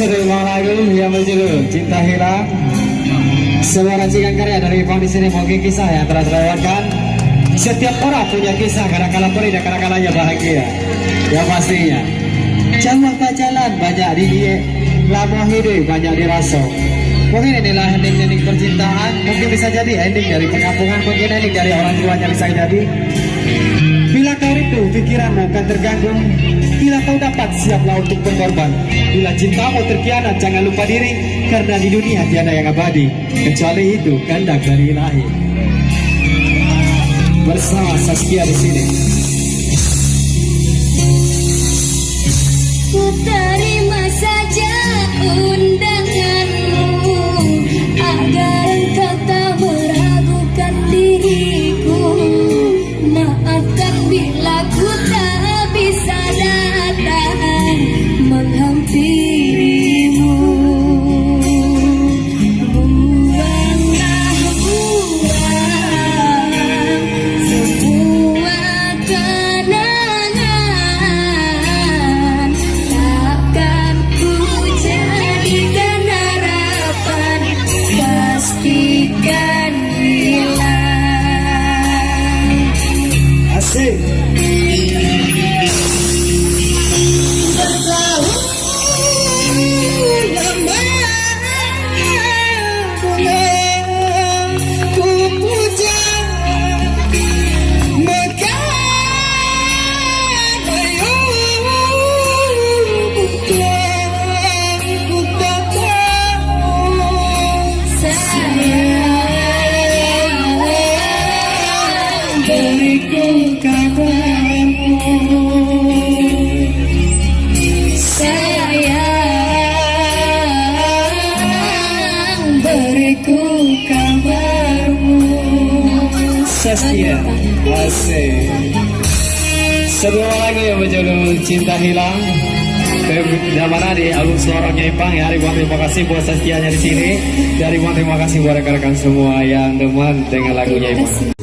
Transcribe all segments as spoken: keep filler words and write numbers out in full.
Sebuah lagu yang berjudul Cinta Hilang. Sebuah racikan karya dari Ipang di sini, mungkin kisah yang telah terlewatkan. Setiap orang punya kisah, kadang-kadang pedih dan kadang-kadangnya bahagia. Yang pastinya, jauah bajalan banyak diliek, lamo hiduik banyak diraso. Mungkin inilah ending-ending percintaan, mungkin bisa jadi ending dari perkampungan, mungkin ending dari orang tuanya bisa jadi. Bila kau rindu, pikiranmu akan terganggu. Bila kau dapat, siaplah untuk berkorban. Bila cintamu terkhianat, jangan lupa diri, karena di dunia tiada yang abadi, kecuali itu kehendak dari Ilahi. Bersama Saskia di sini. Ku terima saja undanganmu, agar engkau tak meragukan diriku. Maafkan bila ku tak bisa datang menghampirimu. Buanglah, buang semua kenangan. Takkan ku jadikan harapan, pastikan hilang. Asik. Sayang, beriku kabarmu. Sayang, beriku kabarmu. Saskia. Asik. Sebuah lagu yang berjudul Cinta Hilang. Yang mana di album Suaranya Ipang ya. Ribuan terima kasih buat Saskianya di sini. Dan ribuan terima kasih buat rekan-rekan semua yang demen dengan lagunya Ipang.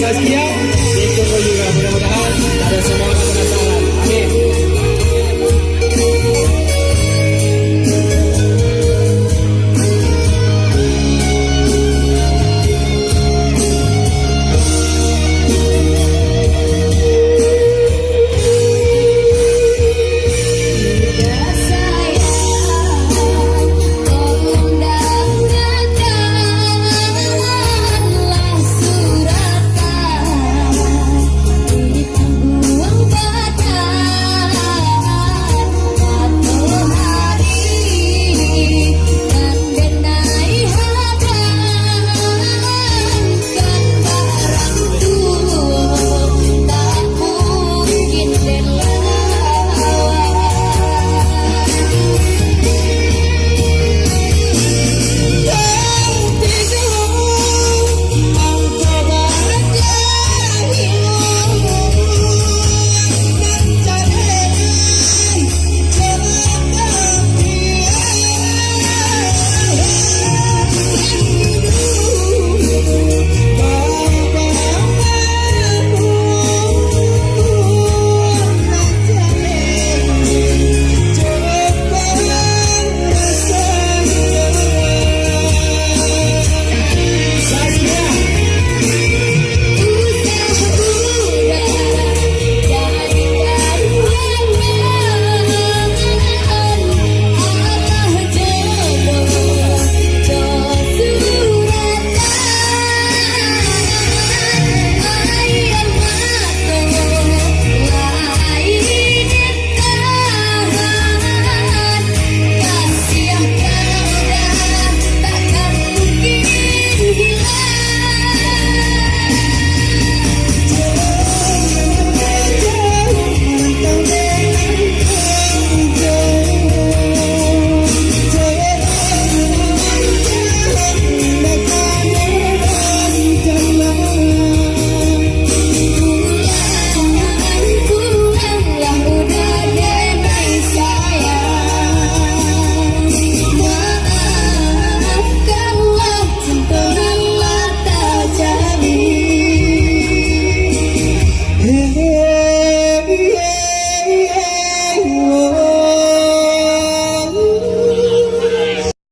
Sekian,